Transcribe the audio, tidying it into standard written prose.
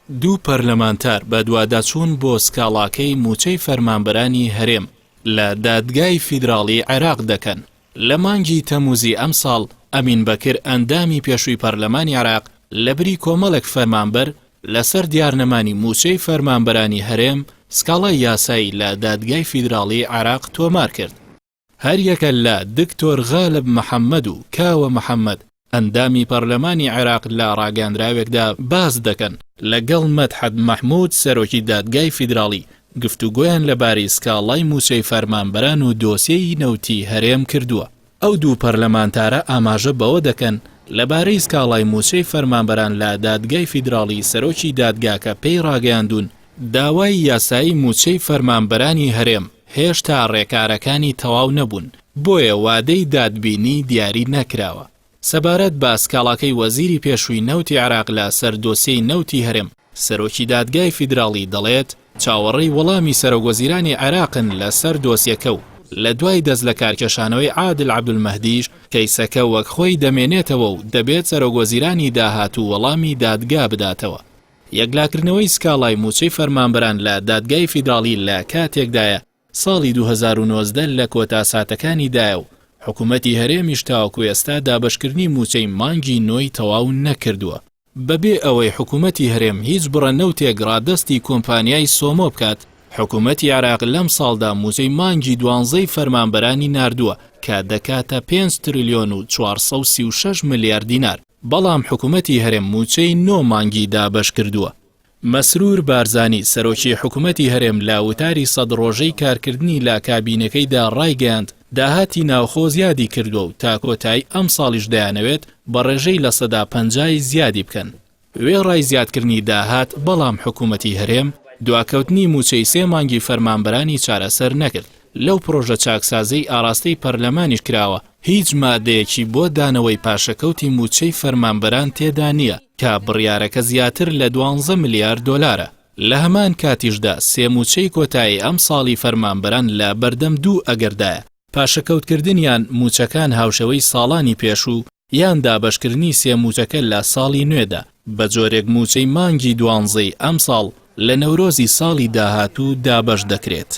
دوو پەرلەمانتار بەدواداچوون بۆ سکاڵاکەی مووچەی فەرمانبەرانی هەرێم لە دادگای فیدراڵیی عێراق دەکەن. لە مانگی تەمووزی ئەمساڵ، ئەمین بەکر ئەندامی پێشووی پەرلەمانی عێراق لەبری کۆمەڵێک فەرمانبەر لەسەر دیارنەمانی مووچەی فەرمانبەرانی هەرێم سکاڵای یاسایی لە دادگای فیدراڵیی عێراق تۆمارکرد. هەریەکە لە دکتۆر غالب محەمەد و کاوە محەمەد، ئەندامی پەرلەمانی عێراق لە ڕاگەیاندراوێکدا باس دەکەن، لەگەڵ مەدحەت مەحمود سەرۆکی دادگای فیدراڵی گفتوگۆیان لەبارەی سکاڵای مووچەی فەرمانبەران و دۆسیەی نەوتی هەرێم کردووە. ئەو دوو پەرلەمانتارە ئاماژە بەوە دەکەن، لەبارەی سکاڵای مووچەی فەرمانبەران لە دادگای فیدراڵی سەرۆکی دادگاکە پێی ڕاگەیاندوون، داوای یاسایی مووچەی فەرمانبەرانی هەرێم هێشتا ڕێکارەکانی تەواو نەبوون، بۆیە وادەی دادبینی دیاری نەکراوە. سەبارەت بە سکاڵاکەی وەزیری پێشووی نەوتی عێراق لە سەر دۆسیەی نەوتی هەرێم، سەرۆکی دادگای فیدراڵی دەڵێت، چاوەڕێی وەڵامی سەرۆکوەزیرانی عێراقن لە سەر دۆسیەکە و لە دوای دەستلەکارکێشانەوەی عادل عەبدولمەهدیش کەیسەکە وەک خۆی دەمێنێتەوە و دەبێت سەرۆکوەزیرانی داهاتوو وەڵامی دادگا بداتەوە. یەکلاکردنەوەی سکاڵای مووچەی فەرمانبەران لە دادگای فیدراڵی لە کاتێکدایە، ساڵی 2019 لە کۆتا ساتەکانیدایە و حکومەتی هەرێمیش تاوەکو ئێستا دابەشکردنی مووچەی مانگی نۆی تەواو نەکردووە. بەبێ ئەوەی حکومەتی هەرێم هیچ بڕە نەوتێک ڕادەستی کۆمپانیای سۆمۆ بکات، حکومەتی عێراق لەمساڵدا مووچەی مانگی دوانزەی فەرمانبەرانی ناردووە کە دەکاتە پێنج ترلیۆن و 436 ملیار دینار. بەڵام حکومەتی هەرێم مووچەی نۆ مانگی دابەشکردووە. مەسرور بارزانی، سەرۆکی حکومەتی هەرێم لە وتاری سەد ڕۆژەی کارکردنی لە کابینەکەیدا ڕایگەیاند، داهاتی ناوخۆ زیادی کردووە و تا کۆتایی ئەمساڵیش دەیانەوێت بە ڕێژەی 50% زیادی بکەن. وێڕای زیادکردنی داهات، بەڵام حکومەتی هەرێم دواکەوتنی مووچەی سێ مانگی فەرمانبەرانی چارەسەر نەکرد. لەو پڕۆژە چاکسازیەی ئاڕاستەی پەرلەمانیش کراوە، هیچ مادەیەکی بۆ دانەوەی پاشەکەوتی مووچەی فەرمانبەران تێدا نییە کە بڕیارەکە زیاتر لە دوانزە ملیار دۆلارە. لە هەمان کاتیشدا سێ مووچەی کۆتایی ئەمساڵی فەرمانبەران لە بەردەم دوو ئەگەردایە، پاشەکەوتکردنیان مووچەکان هاوشێوەی ساڵانی پێشوو یان دابەشکردنی سێ مووچەکە لە ساڵی نوێدا، بە جۆرێک مووچەی مانگی دوانزەی ئەمساڵ لە نەورۆزی ساڵی داهاتوو دابەش دەکرێت.